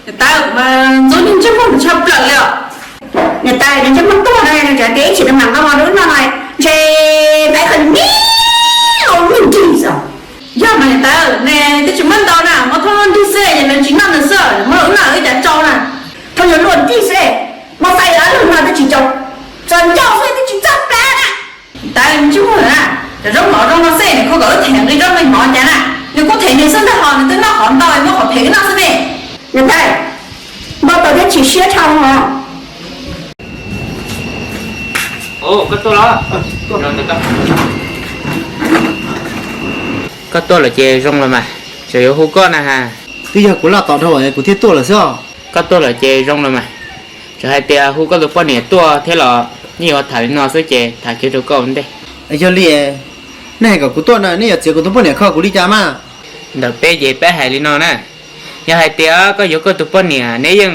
Niam tais, kuv mas ntxub niag ntsej muag tshaj plaws li os. Niam tais, nws ntsej muag tuag no, nws tseem tias ib chim nws mam nqa mov rau wb noj no, ntshe tais qhov niag ua nrig xwb. Yog mas niam tais, nws twb tsis muab ntau na, muab thauj luaj nrig xwb, nws tsis noj nws xwb, muab wb noj wb cas tsau na. Thauj luaj nrig xwb, muab faib ob leeg no twb tsis tsau, txog ncauj xwb twb tsis txaj plab na. Tais, nws tsis muaj na, cov zaub mov zoo no xwb nws kuj kom wb them nqi zaub nqi mov cas na. Nws kuj them nws xwb ntag hos nws twb noj qhov ntau muab qhov phem wb noj xwb ne. Niam tais, npau taws thiab chim siab dhau hos. Koj tuaj lawm ces zoo los mas, tseem yuav hu koj na has. Twb yog kuv laj tom dhau kuv thiaj tuaj lawm xwb os. Koj tuaj lawm ces zoo los mas, txawm hais tias hu koj tus poj niam tuaj thiab los yeej yuav tham li no xwb ces tham kiag rau koj ua ntej. Yog li, nej hais kom kuv tuaj na, nej yuav txiav kuv tus poj niam kho kuv li cas mas? Ntawm peb ces peb hais li no na, yog hais tias koj yuav koj tus poj niam neb yeej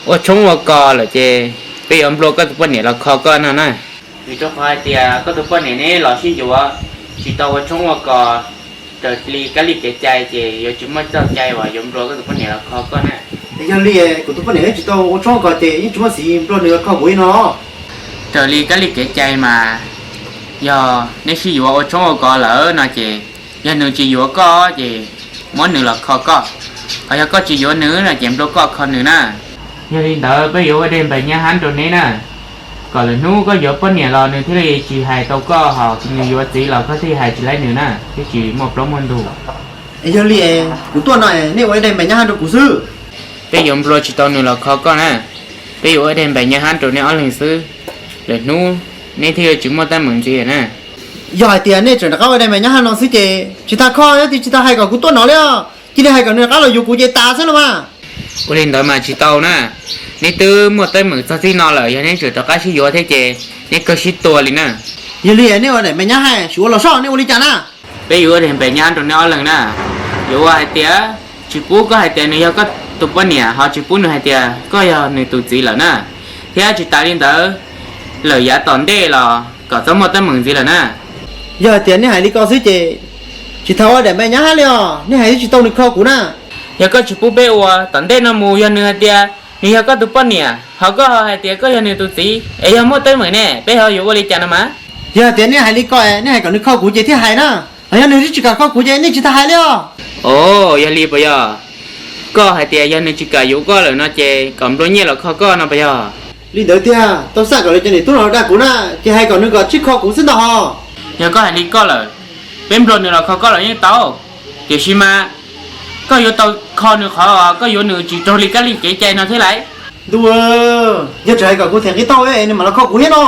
ua tshoob ua kos lawm ces peb yuav nplua koj tus poj niam los kho koj no na. Vim rau qhov hais tias koj tus poj niam neb los sib yuav tsis tau ua tshoob ua kos raws li kab li kev cai ces yuav tsis muaj txoj cai uas yuav nplua koj tus poj niam los kho koj na. Yog li, kuv tus poj niam neb tsis tau ua tshoob ua kos ces yeej tsis muaj xiv nplua nws los kho kuv li no. Raws li kab li kev cai mas yog neb sib yuav ua tshoob ua kos lawm no ces yog nws tsis yuav koj ces muab nws los kho koj, ho yog koj tsis yuav nws no ces nplua koj kho nws na. Yog li ntawd peb yuav ua dej npais nyab hab rau neb na, kom lwm hnub koj yuav poj niam los nws thiaj li tsis hais tau koj, ho nws yuav txiv los koj thiaj hais tsis laib nws na, thiaj tsis muaj plaub muaj ntug. Yog li, kuv tuaj no nej ua ib daim npais nyab hab rau kuv xwb. Peb yuav nplua tsis tau nws los kho koj na. Peb yuav ua ib daim npais nyab hab rau neb ob leeg xwb. Lwm hnub neb thiaj yuav tsis muaj teeb meem ntxiv na. Yog hais tias nej tseem rov qab ua ib daim npais nyab hab no xwb ces tsis tas kho thiab tsis tas hais kom kuv tuaj no li os. Cia li hais kom nws rov qab los yuav kuv ces tas xwb los mas. Ua li ntawd mas tsis tau na. Neb twb muaj teeb meem txog txij no lawm, yog neb tseem rov qab sib yuav thiab ces neb kawg sib tua li na. Yog li nej ua daim npais nyab hab, tsis ua los soj, nej ua li cas na? Peb yuav ua daim npais nyab rau neb ob leeg na. Yuav ua hais tias tsis pub koj hais tias nws yog koj tus poj niam, ho tsis pub nws hais tias koj yog nws tus txiv lawm na. Thiab tsis tas li ntawd, lawm yav tom ntej los kom txhob muaj teeb meem ntxiv lawm na. Yog hais tias nej hais li ko xwb ces tsis tas ua daim npais nyab hab li os, nej hais twb tsis tau nws kho kuv na. Yog koj tsis pub peb ua, tom ntej no mus yog nws hais tias nws yog koj tus poj niam, ho koj ho hais tias koj yog nws tus txiv es yog muaj teeb meem ne, peb ho yuav ua li cas no mas? Yog hais tias nej hais li ko, nej hais kom nws kho kuv ces thiaj hais na, ho yog nws twb tsis kam kho kuv ces nej tsis tas hais li os. Os, yog li puas yog? Koj hais tias yog nws tsis kam yuav koj lawm no ces kom nplua nyiaj los kho koj no puas yog? Li ntawd tiag, tau xav kom li cov niam tub no dag kuv na, ces hais kom nws kom tsis kho kuv xwb ntag hos. Yog koj hais li koj lawm, peb nplua nws los kho koj los yeej tau, tiam sis mas koj yuav tau kho nws qhov koj yuav nws tsis raug li kab li kev cai no thiab lauj. Ntuj, yog tseem hais kom kuv them nqi taub hau nws mam los kho kuv thiab no.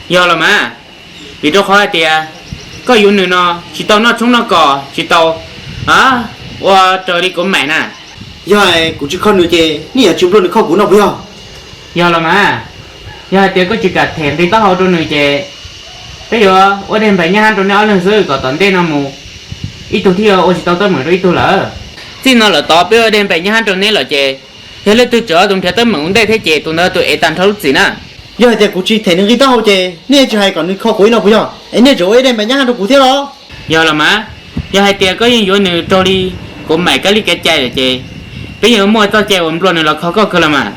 Yog los mas, vim rau qhov hais tias koj yuav nws no tsis tau noj tshoob noj kos, tsis tau ua raws li kuv maim na. Yog kuv tsis kho nws ces nej yuav tsis nplua nws kho kuv no puas yog? Yog los mas, yog hais tias koj tsis kam them nqi taub hau rau nws ces peb yuav ua dej npais nyab hab rau neb ob leeg xwb kom tom ntej no mus ib tug thiaj ua tsis tau teeb meem rau ib tug lawm. Txij no lawm tod peb ua dej npais nyab hab rau neb lawm ces yog leej twg tseem ob tug nrhiav teeb meem ua ntej thiab ces tus ntawd tus ev tag nrho lub txim na. Yog hais tias kuv tsis them nws nqi taub hau ces nej tsis hais kom nws kho kuv ib no puas yog? Es nej tseem ua ib dej npais nyab hab rau kuv thiab los? Yog los mas, yog hais tias koj yeej yuav nws raug li kuv maim kab li kev cai lawm ces peb yeej muaj txoj cai uas nplua nws los kho koj kawg los mas.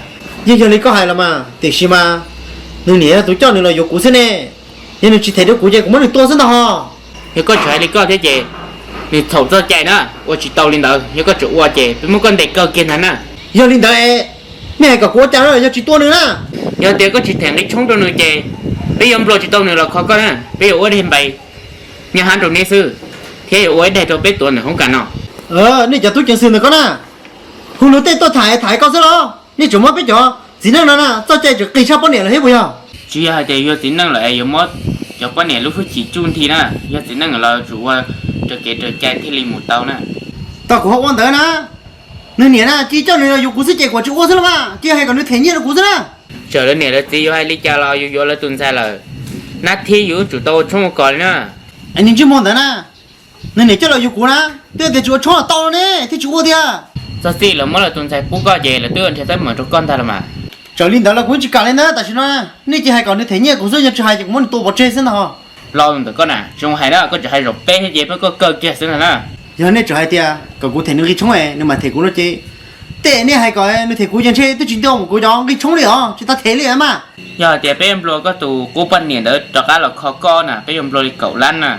Yeej yog li koj hais los mas, tiam sis mas nws niam yog tus coj nws los yuav kuv xwb ne. Yog nws tsis them rau kuv ces kuv muab nws tua xwb ntag hos. Yog koj tseem hais li koj thiab ces nws txhaum txoj cai na, ua tsis tau li ntawd. Yog koj tseem ua ces peb muab koj ntes kaw kiag ntag na. Yog li ntawd, nej hais kom kuv ua cas yog tsis tua nws na? Yog tias koj tsis them nqi tshoob rau nws ces peb yuav nplua tsis tau nws los kho koj na. Peb yuav ua dej npais nyab hab rau neb xwb, thiab yuav ua ib daig rau peb tuav ntawm hoob kas no. Nej cov tub ceev xwm ntawm koj na, hu luag tej tuaj tham tham koj xwb los? Nej tseem muab peb cov txiv neej no na txoj cai tseem qis tshaj poj niam lawm thiab puas yog? Tsis yog hais tias yog txiv neej lawm es yuav muab cov poj niam lub hwj chim tsuj nthi na, yog txiv neej los tsum ua raws kev raws cai thiaj li mus tau na. Tau kuv ho ua ntawd na, nws niam na cia coj nws los yuav kuv xwb ces kuv tsis ua xwb los mas, cia hais kom nws them nyiaj rau kuv xwb na. Txawm lawv niam lawv txiv yuav hais li cas los yus yuav lawv tus ntxhais lawm, nab thib yus tsum tau ua tshoob ua kos li na. Es niag ntsej muag ntawd na, nws niam coj los yuav kuv na, twb tias tsis ua tshoob los tau ne thiaj tsis ua tiag. Txog txij lawv muab lawv tus ntxhais pub koj ces lawv twb ua nrhiav teeb meem rau koj ntag los mas. Txawm li ntawd los kuv yeej tsis kam li ntawd, tam sim no nej cia hais kom nws them nyiaj kuv xwb, yog tsis hais ces kuv muab nws tua pov tseg xwb ntag. Los ntawm koj na, zoo hais na, koj tseem hais zaum peb thiab ces peb koj kaw kiag xwb ntag na. Yog nej tseem hais tias kom kuv them nws nqi tshoob es nws mam them kuv no ces Tej nej hais kom nws them kuv ces ntshe twb tsis nto mus kuv cov nqi tshoob li os, tsis tau them li mas. Yog hais tias peb yuav nplua koj tus qub poj niam ntawd rov qab los kho koj na, peb yuav nplua li kaum lab na.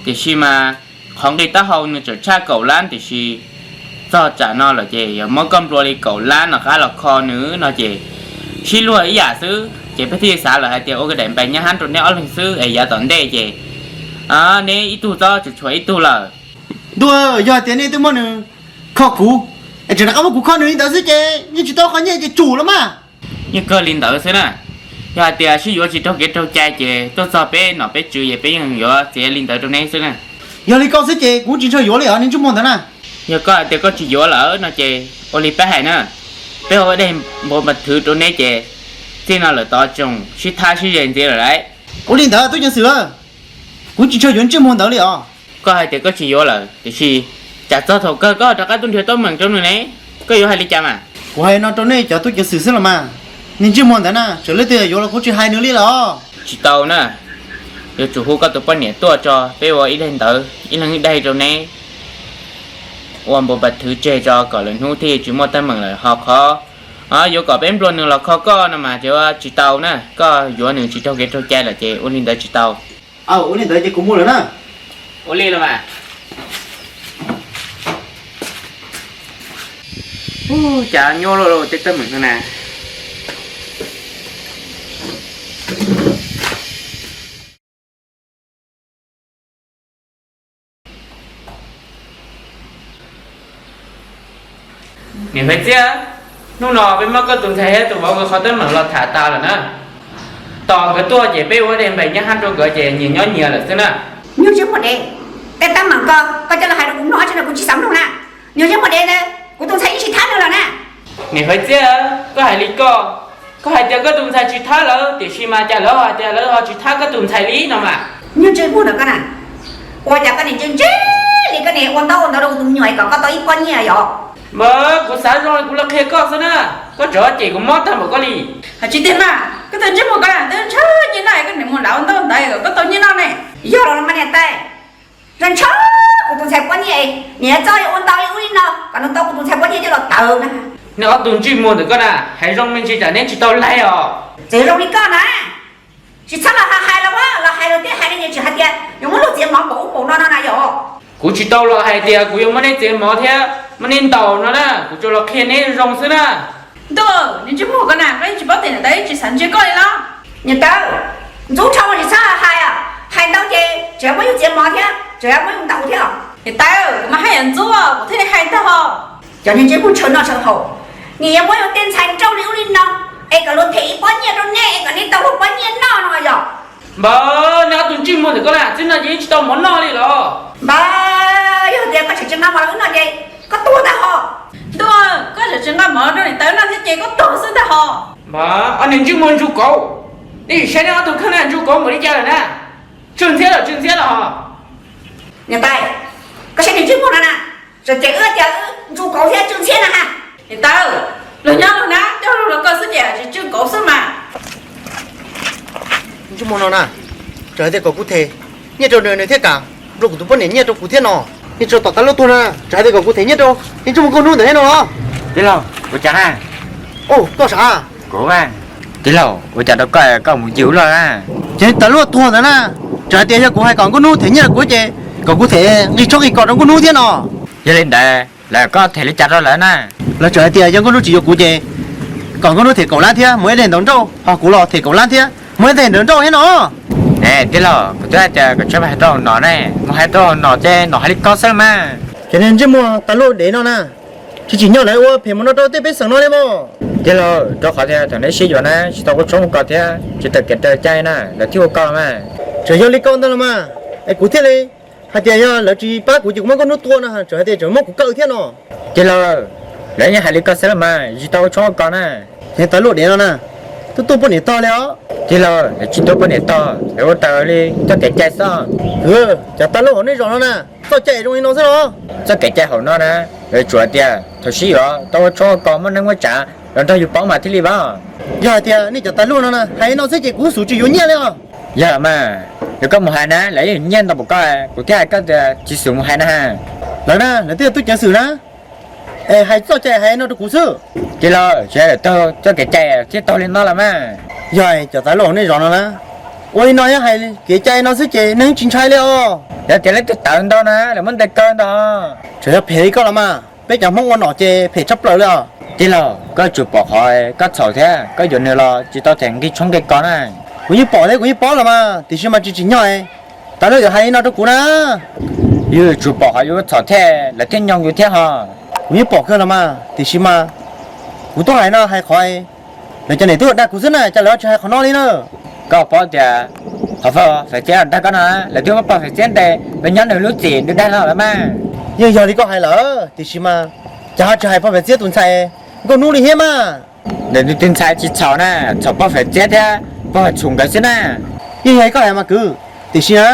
Tiam sis mas qhov nqi taub hau nws tseem tshaj kaum lab, tiam sis txog tsam no lawm ces yuav muab koj nplua li kaum lab rov qab los kho nws no ces sib luag ib yam xwb. Ces peb thiaj xav lawm hais tias ua daim npaim nyab hab rau neb ob leeg xwb es yav tom ntej ces neb ib tug txhob tsuas tshuav ib tug lawm. Ntuj, yog hais tias nej twb muab nws kho kuv es tseem rov qab muab kuv kho nws li ntawd xwb ces yeej tsis tau qhov nyiaj ces tsum los mas. Yeej kawg li ntawd xwb na. Yog hais tias sib yuav tsis raug kev raug cai ces tuaj txog peb nom peb tswv ces peb yeej yuav txiav li ntawd rau neb xwb na. Yog li koj xwb ces kuv tsis ntshaw yuav li os niag ntsej muag ntawd na. Yog koj hais tias koj tsis yuav lawm no ces ua li peb hais na, peb ua dej npua npa thwv rau neb ces txij no lawm tod tsoom sib thab sib ze ntxiv lawm lauj. Ua li ntawd tub ceev xwm, kuv tsis ntshaw yuav ntsej muag ntawd li os. Koj hais tias koj tsis yuav lawm tiam sis tsam txog thaum kawg koj rov qab tuaj nrhiav teeb meem rau nws ne, koj yuav hais li cas mas? Kuv hais no rau nej cov tub ceev xwm xwb los mas, niag ntsej muag ntawd na tseem leej twg yuav los kuv tsis hais nws li los. Tsis tau na, yuav tsum hu koj tus poj niam tuaj tso peb ua ib daim ntawv ib leeg ib daim rau neb ua npua npa thwv tseg tso kom lwm hnub thiaj tsis muaj teeb meem lawm ho qhov yuav kom peb nplua nws los kho koj no mas tsis tau na, koj yuav nws tsis raug kev raug cai lawm ces ua li ntawd tsis tau. Ua li ntawd ces kuv mus lawm na. Ua li los mas. Ub, cas nyuaj luaj luaj tej teeb meem no na. Niam Faiv Txiab, hnub no peb muab koj tus ntxhais thiab tus vauv nkawd qhov teeb meem los tham tas lawm na. Tos nkawd tuaj ces peb ua dej npaim nyab hab rau nkawd ces nyias nyob nyias lawm xwb na. Nyuag ntsej muag dev, tej teeb meem ko koj coj los hais rau kuv mloog dab tsi no kuv tsis xav mloog na. Nyuag ntsej muag dev ntawd kuv tus ntxhais yeej tsis thab nws los na. Niam Faiv Txiab, koj hais li koj, koj hais tias koj tus ntxhais tsis thab lawv tiam sis mas cas lawv ho hais tias lawv ho tsis thab koj tus ntxhais li no mas. Nyuag ntsej muag ntawm koj na, ua cas koj niam ntse ntse li koj niam ua ntaub ua ntawv rau kuv tus me nyuam es kom koj tau ib pob nyiaj yom? Mas kuv xav zoo li kuv los qhia koj xwb na, koj tseem cem kuv mob tag npaum koj li. Hais tsis tiag mas koj tus ntsej muag ko twb ntshaw nyiaj noj es koj niam mus lam ua ntaub ntawv kom koj tau nyiaj noj ne. Yog los mas niam tais, ntshaw ntshaw kuv tus ntxhais pob nyiaj, niam txoj ua ntau li ub li no kom nws tau kuv tus ntxhais pob nyiaj coj los tawv na. Neb ob tug ntsej muag ntawm koj na, hais zoo me ntsis tsam neb tsis tau laig os. Txawm zoo li koj na, tsis txhob los hais los, los hais los thiaj hais li, tsis hais tias yuav muab luag txiav mov npaum ub npaum no no na yom. Kuv tsis tau los hais tias kuv yuav muab neb txiav mov thiab muab neb ntaus no na, kuv tsuas los qhia neb zoo xwb na. Ntuj, niag ntsej muag ko na, koj yeej tsis paub tias niam tais yeej tsis xav ntsia koj li los? Niam tais, ntxub dhau tsis txhob hais, hais ntau ces tseem muab yus txiav mov thiab tseem muab yus ntaus thiab. Niam tais, kuv mas haj yam ntxub kuv thiaj li hais ntag hos. Cov niag ntsej muag tshaw noj tshaw haus, niam yuav muab yus tej ntxhais nrauj li ub li no es kom luag them ib pob nyiaj rau neb es kom neb tau luag pob nyiaj noj no yom? Npawg, neb ob tug ntsej muag ntawm koj na, txij no ces yeej tsis tau mov noj li los? Npawg, yog tias koj tseem tsis nqa mov los wb noj ces koj tuag ntag hos. Ntuj, koj tseem tsis nqa mov rau niam tais wb noj thiab ces koj tuag xwb ntag hos. Npawg, ob niag ntsej muag ntsuj kauv, nej saib neb ob tug kheej na, ntsuj kauv npaum li cas lawm na. Tsw ntxhiab los tsw ntxhiab los hos. Niam tais, koj saib niag ntsej muag no na, tseem cem wb tias wb ntsuj kauv thiab tsw ntxhiab na ha. Niam tais, luag nyob luag na, coj lug los koj xwb ces tsis tsw kauv xwb mas. Ntsej muag no na, tseem hais tias kom kuv them nyiaj rau nws, nws thiaj kam nplua kuv tus poj niam nyiaj rau kuv thiab no. Niag tsov tom tav luaj tuag na, tseem hais tias kom kuv them nyiaj rau niag ntsej muag nkauj hnub ntawd thiab no los. Tij laug, ua cas na? Ub, koj sav? Kuv, tij laug, ua cas rau koj, koj mus ncig ua luaj na? Ces niag tav luaj tuag ntawd na, tseem hais tias yog kuv hais kom nkauj hnub them nyiaj rau kuv ces kom kuv them nqi tshoob nqi kos rau nkauj hnub thiab no. Yog li ntawd lawv koj them li cas rau lawv na? Lawv tseem hais tias yog nkauj hnub tsis yuav kuv ces kom nkauj hnub them kaum lab thiab muaj ib daim ntaus nrauj, ho kuv los them kaum lab thiab muaj ib daim ntaus nrauj thiab no. Ne tij laug, kuv twb hais tias kom tsis hais rau hauv no ne, mus hais rau hauv no ces nom hais li koj xwb los mas. Ces niag ntsej muag tav luaj dev no na, tsis tsim nyog lawv ua phem mus no rau tej pej xeem no li mas. Tij laug, rau qhov tias thaum neb sib yuav na tsis tau ua tshoob ua kos thiab tsis tau kev raws cai na lawv thiaj ua koj mas. Tseem yog li koj ntag los mas, es kuv thiaj li hais tias yog lawv tsis pab kuv ces kuv muab nkauj hnub tua no, tseem hais tias tseem muab kuv kaw thiab no. Tij laug, lawv yeej hais li koj xwb los mas, tsis tau ua tshoob ua kos na. Ces tav luaj dev no na, twb tuaj poj niam tog li os. Tij laug, lawv tsis tuaj poj niam tog, lawv ua raws li txoj kev cai xwb. Cov tav luaj hauv nej zos no na, txoj cai zoo li no xwb los? Txoj kev cai hauv no na, lawv tsuas hais tias thaum sib yuav tau ua tshoob ua kos muaj neej muaj tsav los nrog yus paub mas thiaj li vas. Yog hais tias nej cov tav luaj no na hais li no xwb ces kuv xub tsis yuav nyiaj li os. Yog mas, yog koj mus hais na lawv yuav nyiaj ntau npaum koj, kuv thiaj hais koj tias tsis xub mus hais na. Lawv na, lawv twb yog tub ceev xwm na. Es hais txoj cai hais no rau kuv xwb. Tij laug, tsis hais lawm, taug txoj kev cai thiaj taug li no los mas. Yog cov txawv laus nej zov no na, ua li no yog hais kev cai no xwb ces neeg tsis ntshai li os. Yog tias leej twg tawv ntau na, lawv muab ntes kaw ntag. Tseem yog phem li koj los mas, peb cov Hmoob ua nom ces phem tshaj plaws li os. Tij laug, koj tsuas pom qhov koj txhaum thiab, koj yuav nws los tsis tau them nqi tshoob nqi kos na. Kuv yeej pom thiab kuv yeej paub los mas, tiam sis mas tsis tsim nyog tau nej yuav hais li no rau kuv na. Yus tsuas pom qhov yus txhaum thiab lawv thiaj nyoog yus thiab ho. Kuv yeej pom kawg los mas, tiam sis mas kuv tuaj hais no hais qhov lawv cov niam tub dag kuv xwb na, cas lawv tsis hais qhov no li na. Koj paub tias qhov poj Faiv Txiab dag koj no, lawv twb muab poj Faiv Txiab ntes, lawv nyob nws lub txim nws dag no lawm mas. Yeej yog li koj hais lawm, tiam sis mas cas ho tsis hais poj Faiv Txiab tus ntxhais Nkauj Hnub li thiab mas. Ntawm nws tus ntxhais tsis txhaum na, txhaum poj Faiv Txiab thiab poj Faiv Txhum nkawd xwb na. Yeej yog li koj hais mas kwv, tiam sis na,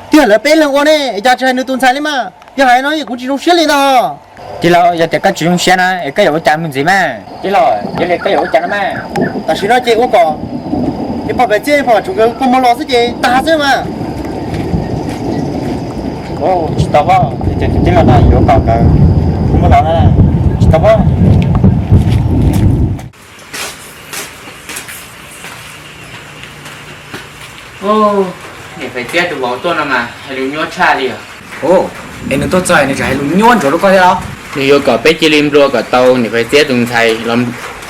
twb yog lawv peb leeg ua ne, cas tsis hais nws tus ntxhais li mas. Yog hais no kuv tsis zoo siab li ntag. Tij laug, yog tias koj tsis zoo siab na es koj yuav ua cas mus ntxiv mas? Tij laug, yog li koj yuav ua cas no mas? Tam sim no ces ua kom poj Faiv Txiab poj Faiv Txhum nkawd kuj mus los xwb ces tag xwb mas. Tsis tau pob, tij laug no yuav kom nkawd kuj mus los na, tsis tau pob. Niam Faiv Txiab tus vauv tuaj no mas hais lus nyuaj tshaj li os. Es nws tuaj txog nws tseem hais lus nyuaj ntsuav rau koj thiab los? Nws yuav kom peb cia li nplua kom tau niam Faiv Txiab tus ntxhais los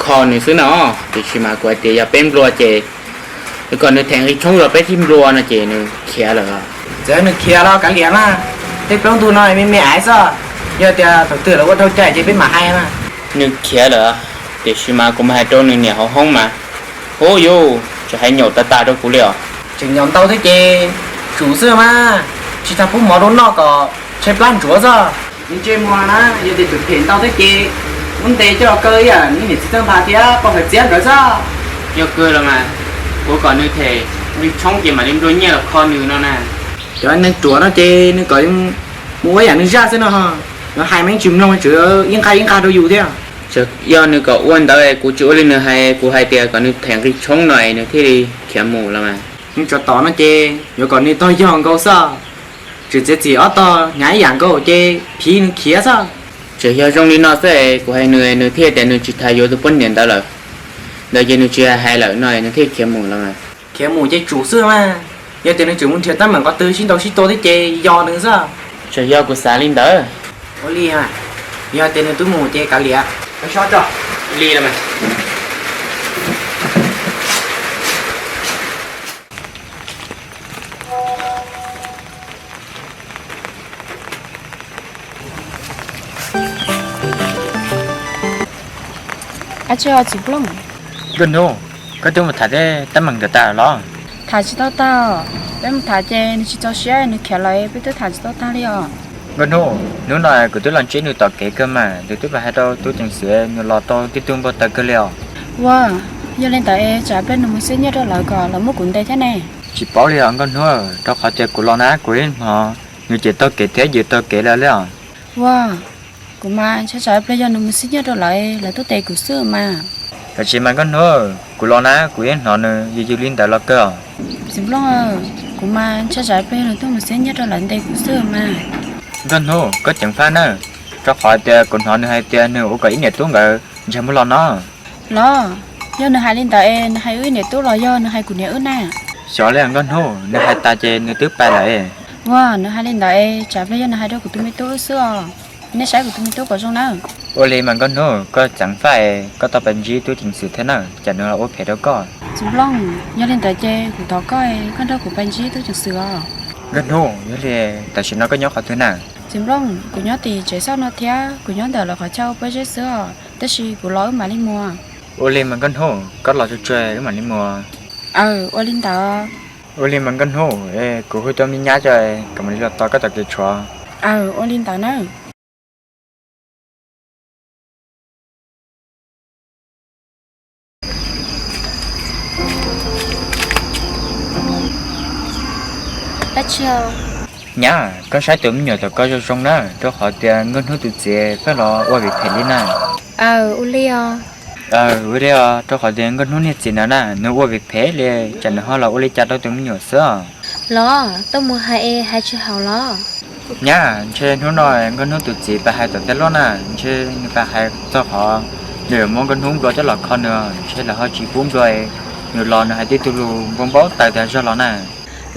kho nws xwb no, tiam sis mas kuv hais tias yog peb nplua ces yuav kom nws them nqi tshoob los peb thiaj nplua no ces nws khiav lawm. Txawm nws khiav los kav liam mas, tej plaub ntug no me me aiv xwb, yog tias thaum twg lawv ua dhau cai ces peb mam hais mas. Nws khiav lawm, tiam sis mas kuv mas hais rau nws niam hauv hoob mas, ub yus tseem hais nyaum tas tas rau kuv li os. Tseem nyaum ntau thiab ces tsum xwb mas, tsis tas pub mov rau noj kom tshaib plab ntsuav xwb. Nws ntsej muag na, yog tias tsum phem ntau thiab ces muab ntes coj los kaw ib yam nws niam txiv Txawj Nphav thiab poj Faiv Txiab nkawd xwb. Yog kawg los mas, kuv kom nws them nqi tshoob ces mam li nplua nyiaj los kho nws no na. Cov neeg ruam no ces nws kom mus ua ib yam nws zaj xwb no, yuav hais mas yeej tsis mloog, tseem ib nqag ib nqag rau yus thiab. Yog nws kom ua ntawd kuv tsis ua li nws hais, kuv hais tias kom nws them nqi tshoob no es nws thiaj li khiav mus los mas. Nws tsov tom no ces yuav kom nws tog yog nkaus xwb, tseem txiav txim ob tog hnyav ib yam nkaus ces phiv nws khiav xwb. Tseem yog zoo li no xwb es kuv hais nws, nws thiaj tias nws tsis tas yuav tus poj niam ntawd lawm. Ntawd ces nws tsis hais lawm no nws thiaj khiav mus los mas. Khiav mus ces tsum xwb mas, yog tias nws tseem mus nrhiav teeb meem qhov twg sib ntaus sib tua thiab ces yog nws xwb. Tseem yog kuv xav li ntawd. Ua li, yog tias nws twb mus ces kav liam. Li los mas. Ab tsi, txiv Nplooj. Nkauj Hnub, koj twb mus tham tej teeb meem ntawd tas los? Tham tsis tau tag. Peb mus tham ces nws tsis txaus siab nws khiav lawm, peb twb tham tsis tau tag li os. Nkauj Hnub, hnub no kuv twb los ntsib nws tom kev kawg mas, nws twb hais rau tub ceev xwm nws los tau tib tug npau taws kawg li os. Ua, yog li ntawd es tsam pliag nws mus xiab nyiaj rau lawv kom lawv muab kuv ntes thiab ne. Tsis paub li os Nkauj Hnub, rau qhov tias kuv los na kuv ib hnov nws ces taug kev thiab yws taug kev lawm li os. Ua, kuv mas ntshai tsam pliag yog nws mus xiab nyiaj rau lawv, lawv tuaj tes kuv xwb mas. Tab sis mas Nkauj Hnub, kuv los na kuv yeej hnov nws yws yws li ntawd los kawg os. Txiv Nplooj, kuv mas ntshai tsam pliag yog nws tuaj mus xiab nyiaj rau lawv ntes kuv xwb mas. Nkauj Hnub, koj ceev faj nawb, rau qhov tias kuv hnov nws hais tias nws ua kom ib niam tub nkawd ntseg mus los no. Los, yog nws hais li ntawd es nws hais wb niam tub los yog nws hais kuv niam wb na? Xyov li Nkauj Hnub, nws hais tas ces nws twb pais lawm. Ua, nws hais li ntawd es tsam pliag yog nws hais rau kuv tus me tub wb xwb os. Nej saib kuv tus me tub kom zoo nawb. Ua li mas Nkauj Hnub, koj ceev faj es koj tau pais ntsib tub ceev xwm thiab nawb, tsam nws los ua phem rau koj. Txiv Nplooj, yog li ntawd ces kuv thov koj, koj nrog kuv pais ntsib tub ceev xwm os. Nkauj Hnub, yog li tam sim no koj nyob qhov twg na? Txiv Nplooj, kuv nyob tim tsev xauj no thiab, kuv nyob ntawm lawv qhov chaw ua pob zeb xwb os, tab sis kuv los wb mam li mus. Ua li mas Nkauj Hnub, koj los tsuag tsuag wb mam li mus. Aw, ua li ntawd. Ua li mas Nkauj Hnub, kuv hu tau me nyab tso, kuv mam li los tos koj tom kev tshuav. Aw, ua li ntawd nawb. Dab tsi? Nyab, koj saib tus me nyuam tom koj zoo zoo na, rau qhov tias Nkauj Hnub tus txiv pheej los ua vim phem li na. Aw, ua li os. Aw, ua li os, rau qhov tias Nkauj Hnub niag txiv ntawd na, nws ua vim phem li, tsam nws ho los ua li cas rau tus me nyuam xwb os. Los, tuaj mus hais es hais tsis haum los? Nyab, ntshe hnub no Nkauj Hnub tus txiv pab hais tom tej lub na, ntshe nws pab hais txog qhov nws yuav muab Nkauj Hnub nplua coj los kho nws, ntshe lawv ho tsis pub nplua, nws los nws hais tej tug lus npau npau taws tas zog los na.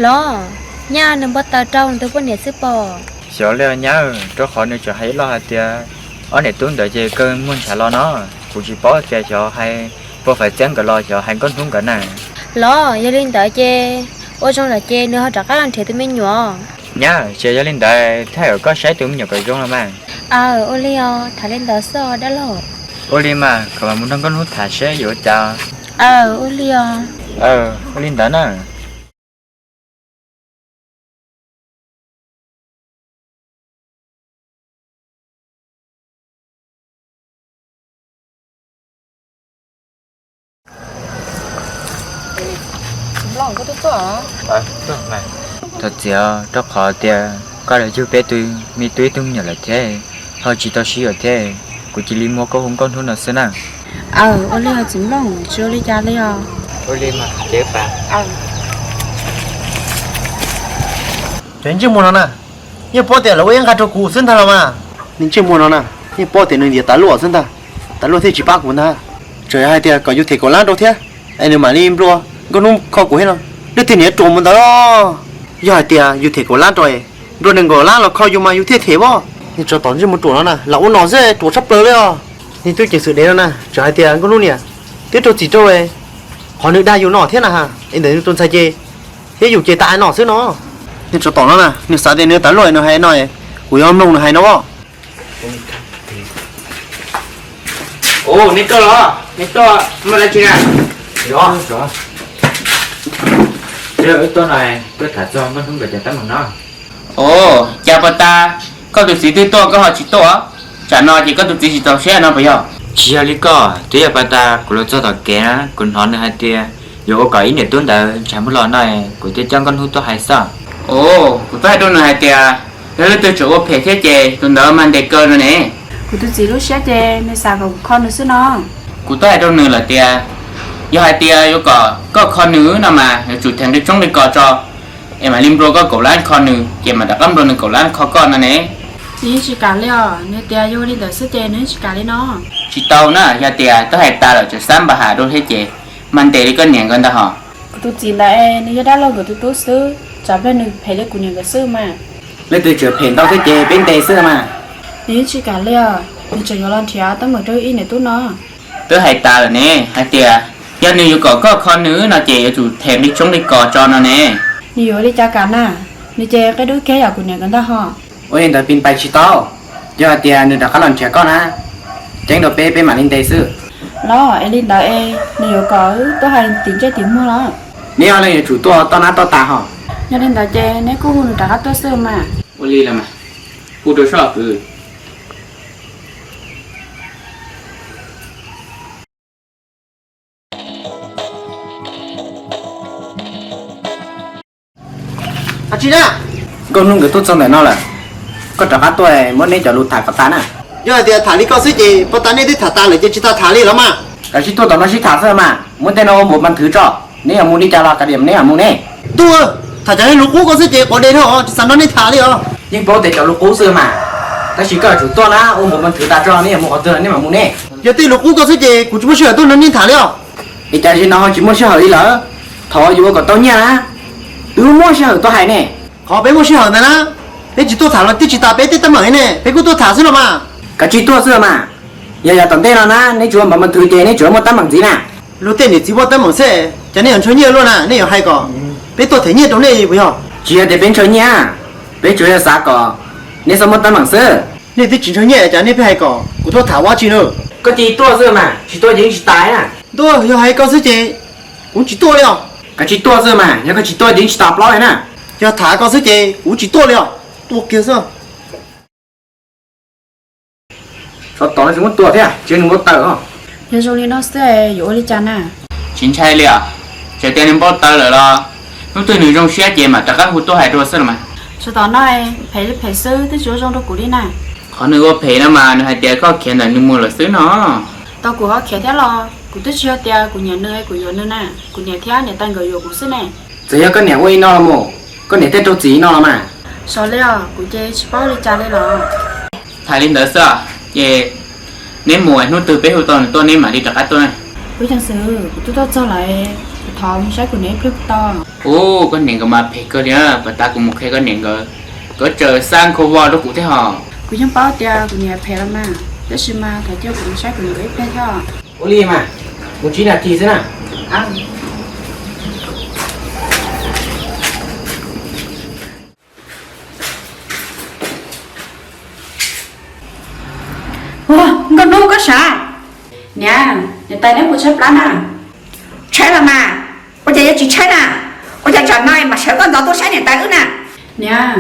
Los, nyab, nws npau taws rau nws tus poj niam xwb pom. Xyov li nyab, rau qhov nws tseem hais ib lo hais tias ob niam tub ntawd ces kawg muag ntshav los no, kuv tsis paub tias xyov hais Pua Faiv Txiab nkawd los xyov hais Nkauj Hnub nkawd na. Los yog li ntawd ces ua zoo lawm ces nws ho rov qab los nrhiav tus me nyuam. Nyab, ces yog li ntawd thiaj kom koj saib tus me nyuam kom zoo los mas. Aw, ua li os, tham li ntawd xwb os dab laug. Ua li mas kom mam mus nrog Nkauj Hnub tham seb yuav ua cas. Aw, ua li os. Aw, ua li ntawd na. Thov txim rau qhov tias koj los yug peb tus me tub ib tug me nyuam lawm thiab, ho tsis tau sib yuav thiab, kuv cia li muab koj hu Nkauj Hnub no xwb na. Aw, ua li os txiv Nplooj, tsis ua li cas li os. Ua li mas ces pab. Cov ntsej muag no na, yeej paub tias lawv ua ib nqag rau kuv xwb ntag los mas. Nws ntsej muag no na, yeej paub tias nws ntiav tas luaj xwb ntag, tas luaj thiaj tsis pab kuv ntag. Tseem yog hais tias kom yus them kaum lab rau thiab es nws mam li nplua Nkauj Hnub kho kuv thiab no, leej twg niam ruam mus ntawd. Yog hais tias yus them kaum lab rau, nplua nees nkaum lab los kho yus mas yus thiaj them as. Nws tso tom ntsej muag ruam no na, lam ua nom xwb ruam tshaj plaws li os. Nws tub ceev xwm dev no na, tseem hais tias Nkauj Hnub niam twb rau txim rau qhov nws dag yus no thiab na ha, es ntawm nws tus ntxhais ces thiab yus ces tas hais no xwb no. Nws tso tom no na, nws xav tias nws tas luaj nws hais no, kuv yuav mloog nws hais no as. Ua, nej tuaj los? Nej tuaj muaj dab tsi na? Wb tuaj no, tuaj tham txog Nkauj Hnub nkawd cov teeb meem no. Ua, cas pas tas koj tus txiv twb tuaj koj ho tsis tuaj? Tsam no ces koj tus txiv tsis txaus siab no puas yog? Tsis yog li koj, twb yog pas tas kuv los txog tom kev na, kuv hnov nws hais tias yuav ua kom ib niam tub ntawd ntshav muag los no, kuv thiaj coj Nkauj Hnub tuaj hais xwb. Ua, kuv twb hais rau nws hais tias yog leej twg tseem ua phem thiab ces tus ntawd mas ntes kaw no ne. Kuv tus txiv lub siab ces nws xav kom kuv kho nws xwb no. Kuv twb hais rau nws lawm tias yog hais tias yuav kom koj kho nws no mas yuav tsum them nqi tshoob nqi kos tso, es mam li nplua koj kaum lab kho nws, ces mam rov qab nplua nws kaum lab kho koj no ne. Nws yeej tsis kam li os, nws tias yog ua li ntawd xwb ces nws yeej tsis kam li no. Tsis tau na, yog tias twb hais tas lawm tseem xab npa ham dua thiab ces mag ntes li koj niam nkawd ntag hos. Kuv tus txiv ntawd es nws yog dab laug nkawd tus tub xwb, tsam nplawg nws phem li kuv niam nkawd xwb mas. Leej twg tseem phem ntau thiab ces peb ntes xwb mas. Nws yeej tsis kam li os, nws tseem yuav los nrhiav teeb meem rau ib niam tub no. Twb hais tas lawm ne, hais tias yog nws yuav kom koj kho nws no ces yuav tsum them nqi tshoob nqi kos tso no ne. Nws yuav ua li cas kam na, nws ces qia dub kiag yam kuv niam nkawd ntag hos. Ua li ntawd pis pais tsis tau, yog hais tias nws rov qab los nrhiav koj na, ceeb rau peb, peb mam li ntes xwb. Los es li ntawd es nws yuav kom wb tuaj hais tim ntsej tim muag los? Neb ob leeg yuav tsum tuaj toj nab toj tas hos. Yog li ntawd ces neb kuj hu nws rov qab tuaj xwb mas. Ua li los mas, hu rau soj kwv. Nkauj Hnub nkawd tuaj txog ntawm no lawm, koj rov qab tuaj muab neb cov lus tham kom tas na. Yog hais tias tham li koj xwb ces pas tas nej twb tham tas lawm ces tsis tas tham li los mas. Koj cia li tuaj tom no sib tham xwb mas, muab tej no ua npaum mas thwv tso, neb yuav mus li cas los koj tias neb mam mus ne. Tub, tham cov lus qub koj xwb ces quav de dhau, tsis xav nrog nej tham li os. Yeej paub tias cov lus qub xwb mas, tab sis koj yuav tsum tuaj na, ua npaum mas thwv tas tso, neb yuav mus qhov twg los neb mam mus ne. Yog tej lus qub koj xwb ces kuv tsis muaj sij hawm tuaj nrog nej tham li os. Es cas zaum no ho tsis muaj sij hawm li lawm? Thov yuav ua kom tau nyiaj na, wb muaj sij hawm tuaj hais ne. Qhov peb muaj sij hawm ntawd na, peb tsis tuaj tham los twb tsis tas peb tej teeb meem ne, peb kuj tuaj tham xwb los mas. Koj cia li tuaj xwb mas, yog yav tom ntej no na neb tsis ua npaum mas thwv ces neb tseem muaj teeb meem ntxiv na. Luag tej niam txiv muaj teeb meem xwb, cas nej yuav ntshaw nyiaj luaj na, nej yuav hais kom peb tuaj them nyiaj rau nej puas yog? Tsis yog tias peb ntshaw nyiaj, peb tsuas yog xav kom neb txhob muaj teeb meem xwb. Nej twb tsis ntshaw nyiaj cas nej pheej hais kom kuv tuaj tham ua dab tsi na? Koj cia li tuaj xwb mas, tsis tuaj ces yeej tsis tas na. Ntuj, yog hais koj xwb ces kuv tsis tuaj li os. Koj cia li tuaj xwb mas, yog koj tsis tuaj ces yeej tsis tas plaub li na. Yog tham koj xwb ces kuv tsis tuaj li os, tuaj kiag xwb. Tsov tom no tsis muab tua thiab, tsis yog nws npau taws os. Yog zoo li no xwb yuav ua li cas na? Tsis ntshai li os, txawm tias nws npau taws lawm los hnub twg nws zoo siab ces mam rov qab hu tuaj hais dua xwb los mas. Tsov tom no phem li phem xwb twb tsis ua zoo rau kuv li na. Qhov nws ua phem no mas nws hais tias koj khiav ntawm nws mus lawm xwb no. Tau kuv ho khiav thiab los? Kuv twb tsis yog tias kuv nyiam nws kuv yuav nws na, kuv niam thiab niam tais nkawd yuav kuv xwb ne. Txawm yog koj niam ua li no los mus, koj niam thiaj rau txim li no los mas. Xyov li os, kuv ces tsis paub li cas li los. Hais li ntawd xwb, ces neb mus hnub twg peb hu tau nws tuaj neb mam li rov qab tuaj na. Kuv ceev xwb, kuv twb tuaj txog lawm, kuv thov mus saib kuv niam ib pliag puas tau? Ub, koj niam nkawd mas phem kawg li, puas tas kuv mus qhia koj niam nkawd, nkawd tseem xa nkhaus vos rau kuv thiab hos. Kuv yeej paub tias kuv niam phem los mas, tab sis mas thov cia kuv mus saib kuv niam nkawd ib pliag thiab. Ua li mas, mus tsib nas this xwb na. Ua, Nkauj Hnub koj sav. Niam, niam tais neb mus tshaib plab na. Tshaib los mas, ua cas yuav tsis tshaib na? Ua cas tsam no mas sawv koj ntxov tuaj saib niam tais wb na? Niam,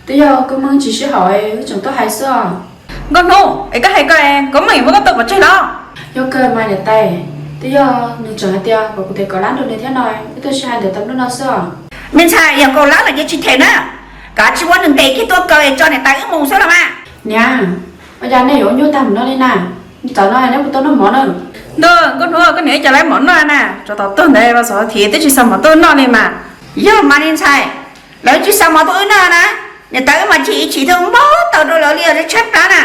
twb yog Koob Meej tsis sib haum wb tseem tuaj hais xwb os. Nkauj Hnub, es koj hais ko, Koob Meej muab koj tua pov tseg los? Yog kawg mas niam tais, twb yog nws tseem hais tias kom kuv them kaum lab rau nws thiab no, wb tuaj sib hais ntawm tab lub no xwb os. Me ntxhais, yog kaum lab los yeej tsis them na, kav tsij muab nws ntes kiag tuaj kaw es tso niam tais wb mus xwb los mas. Niam, ua cas nej yuav ua nyuaj tag mus no li na? Tam no neb puas tau noj mov na? Ntuj, Nkauj Hnub, koj niam ib co lawv mov noj na, tsov tom tuag ntawd los xov thiv twb tsis xa mov tuaj noj li mas. Yog mas niag ntxhais, lawv tsis xa mov tuaj wb noj na, niam tais wb mas chim ib chim thiaj muab tau rau lawv li os, tshaib plab na.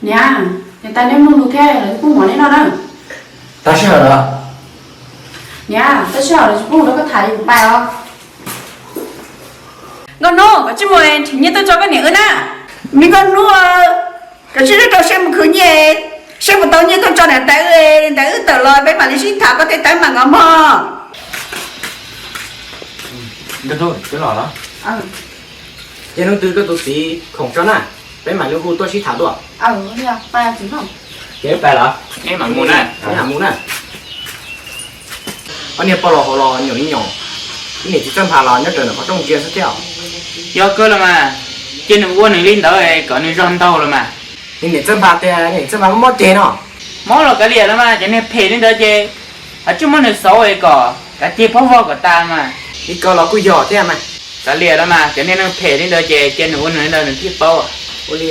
Niam, niam tais neb mloog lus thiab lawv tsis pub mov neb noj na. Tag sij hawm lawm. Niam, tag sij hawm lawv tsis pub mus rau koj tham li kuv pais os. Nkauj Hnub, koj tsis mus nrhiav nyiaj tuaj tso koj niam wb na. Me Nkauj Hnub, koj tsis rau seb mus khwv nyiaj, seb puas tau nyiaj tuaj tso niam tais wb, niam tais wb tawm los peb mam li sib tham koj tej teeb mas nkauj mog. Nkauj Hnub, twb los los. Ces hnub twg koj tus txiv khoom tso na, peb mam li hu tuaj sib tham dua. Ces wb pais los? Neb mam mus na. Neb mam mus na. Ob niag poj los hauv los nyuam li nyuam, ib niam txiv Txawj Nphas los nyob raws ntawm qhov rooj ntsia xwb thiab. Yog kawg los mas, cia nws ua nws li ntawd kom nws zog ntaug los mas. Niam Txawj Nphas tias niam Txawj Nphas mob mob ceg no. Mob los kav liam los mas, cov niag phem li ntawd ces ho tsis muab nws xauv es kom kav ceg phob vog kom tas mas. Li ko los kuj yog thiab mas. Kav liam los mas, cov niag neeg phem li ntawd ces cia nws ua nws li ntawd nws thiaj paub. Ua li.